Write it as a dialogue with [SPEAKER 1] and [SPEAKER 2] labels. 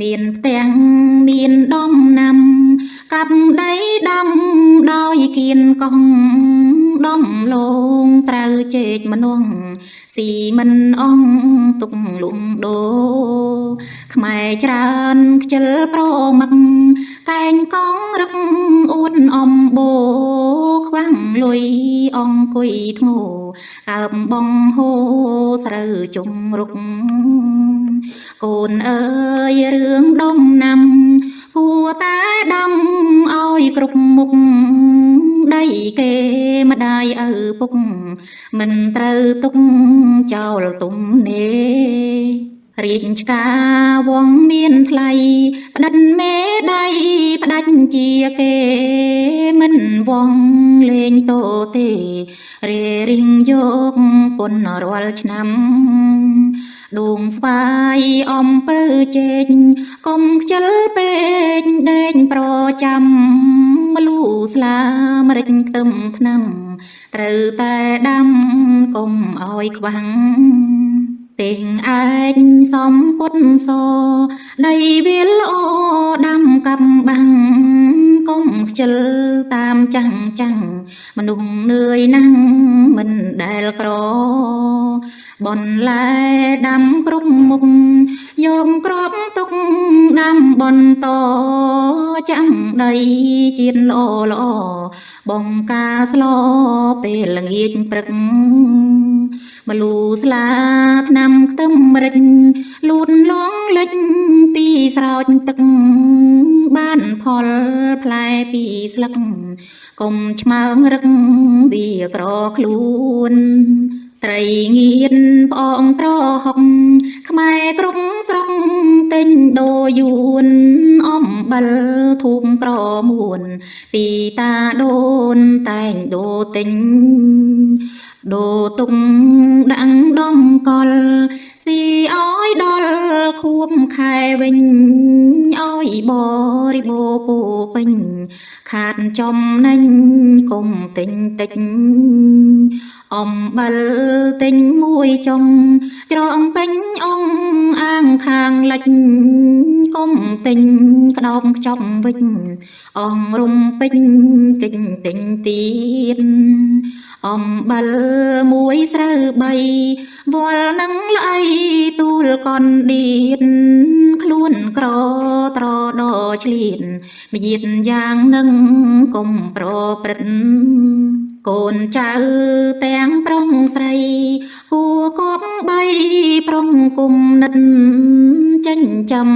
[SPEAKER 1] មានផ្ទាំងមានដំណាំកាប់ដីដាំដោយគៀនកង់ដំឡូងត្រូវជែកម្នងស៊ីមិនអងទុកលំដូខ្មែរច្រើនខ្ជិលប្រមឹកកែងកងរឹកអួនអំបូខ្វាំងលុយអង្គុយធ្ងោកើបបងហូស្រូវជុងរុកកូនអើយរឿងដុំណាំគួរតែដាំឲ្យគ្រប់មុខដីគេម្ដាយឪពុកមិនត្រូវទុកចោលទំនេររាជឆ្កាវងមានថ្លៃផ្ដិតមេដៃផ្ដាច់ជាគេមិនវងលេងតោទេរេរិងយកពុនរាល់ឆ្នាំដួងស្វាយអំពើជែកកុំខ្ជិលពេកដេកប្រចាំមលូស្លាម្រេចខ្ទឹមថ្នាំត្រូវតែដាំកុំឲ្យខ្វាំងទេងឯងសំពុតសដីវាលល្អដាំកាប់បាំងកុំខ្ជិលតាមចាំងចាំងមនុស្សនឿយណាស់មិនដែលក្របនឡែដាំគ្រប់មុខយកក្របទុកដាំបន្តចាំងដីជាតិល្អល្អបងការស្លពេលល្ងាចព្រឹកម្លូស្លាថ្នាំខ្ទឹមម្រេចលូតលងលិចពីស្រោចទឹកបានផលផ្លែពីស្លឹកកុំឆ្មើងរឹកវាក្រខ្លួនត្រីងៀនផ្អងប្រហុកខ្មែរគ្រប់ស្រុកទិញដូយួនអំបិលធូបក្រមួនពីតាដូនតែងដូទិញដូទុងដាក់ដំកលស៊ីឲ្យដល់ខួបខែវិញឲ្យបរិបូរពោពេញខាតចំណេញកុំទិញតិចអំបិលទិញមួយចុងច្រងពេញអងអាងខាងលិចកុំទិញក្តោបខ្ចប់វិញអងរុំពេញទិញទិញទៀតអំបិលមួយស្រូវបីវល់នឹងល្អីទូលកនឌៀនខ្លួនក្រត្រដឆ្លៀនមយាទយ៉ាងនឹងកុំប្រព្រឹត្តកូនចៅទាំងប្រុងស្រីគួគប់បីប្រុងគុំនិតចិញ្ចឹម